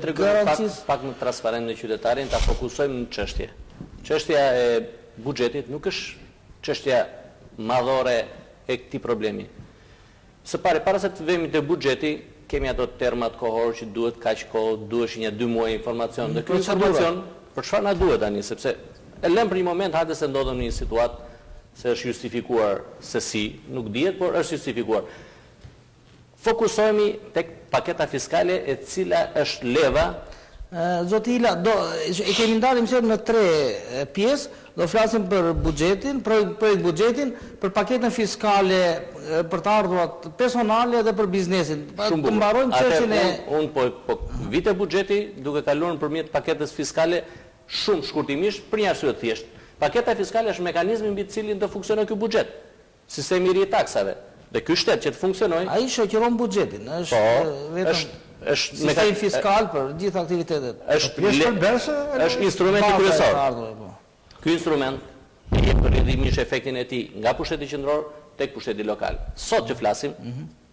tregojmë pak pak më transparent me qytetarin, ta fokusojmë në çështje. Çështja e buxhetit nuk është çështja madhore e këtij problemi. Së pari, para se të vemi te buxheti, kemi ato termat kohorë që duhet kaq kohë, duheshin nja dy muaj informacion dhe ky informacion për çfarë na duhet tani, sepse e lëmë për një moment hajde se ndodhem në një situatë se është justifikuar se si, nuk dihet, por është justifikuar. Fokusohemi tek paketa fiskale e cila është leva. Zoti Hila, do e kemi ndarë emisionin në tre pjesë, do flasim për buxhetin, projekt buxhetin, për paketën fiskale për të ardhurat personale dhe për biznesin. Shumë bukur. Të mbarojmë çështjen e Atëherë unë unë po po vij te buxheti duke kaluar nëpërmjet paketës fiskale shumë shkurtimisht për një arsye të thjeshtë. Paketa fiskale është mekanizmi mbi të cilin do funksionojë ky buxhet. Sistemi i ri i taksave. Dhe ky shtet që të funksionojë. Ai shoqëron buxhetin, është vetëm është është sistem fiskal për gjithë aktivitetet. Është është instrumenti kryesor. Po. Ky instrument e jep rrjedhimisht efektin e tij nga pushteti qendror tek pushteti lokal. Sot që flasim,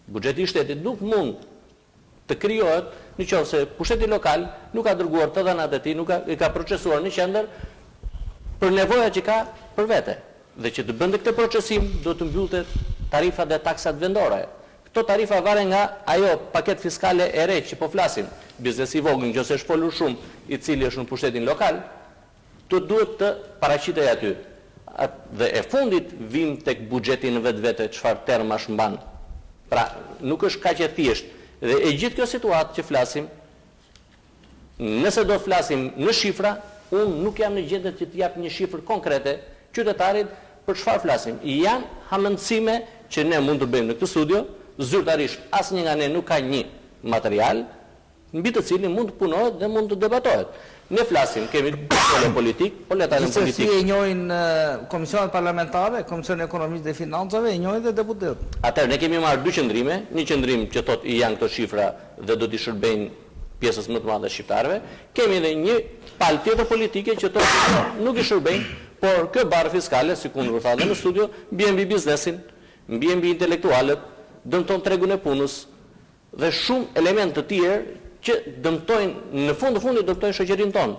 buxheti i shtetit nuk mund të krijohet në qoftë se pushteti lokal nuk ka dërguar të dhënat e tij, nuk ka i ka procesuar në qendër për nevojat që ka për vete. Dhe që të bënte këtë procesim duhet të mbyllte tarifat dhe taksat vendore. Këto tarifa varen nga ajo paketë fiskale e re që po flasim. Biznesi i vogël, në qoftë se është folur shumë, i cili është në pushtetin lokal, do duhet të paraqitej aty. Dhe e fundit vijmë tek buxheti në vetvete çfarë termash mban. Pra, nuk është kaq e thjeshtë. Dhe e gjithë kjo situatë që flasim, nëse do flasim në shifra, unë nuk jam në gjendje që të jap një shifër konkrete qytetarit për çfarë flasim. Janë hamendësime që ne mund të bëjmë në këtë studio, zyrtarisht asnjë nga ne nuk ka një material, mbi të cilin mund të punohet dhe mund të debatohet. Ne flasim, kemi dy pole politikë, po le ta lëmë Gjithsesi politikë. e njohin komisionet parlamentare, Komisioni i Ekonomisë dhe Financave e njohin dhe deputetët. Atëherë ne kemi marrë dy qëndrime, një qëndrim që thotë i janë këto shifra dhe do t'i shërbejnë pjesës më të madhe të shqiptarëve, kemi edhe një palë tjetër politike që thotë që jo, nuk i shërbejnë, por kjo barrë fiskale, sikundër u tha edhe në studio, bie mbi biznesin, bie mbi intelektualët, dëmton tregun e punës, dhe shumë elementë të tjerë që dëmtojnë, në fund të fundit dëmtojnë shoqërinë tonë.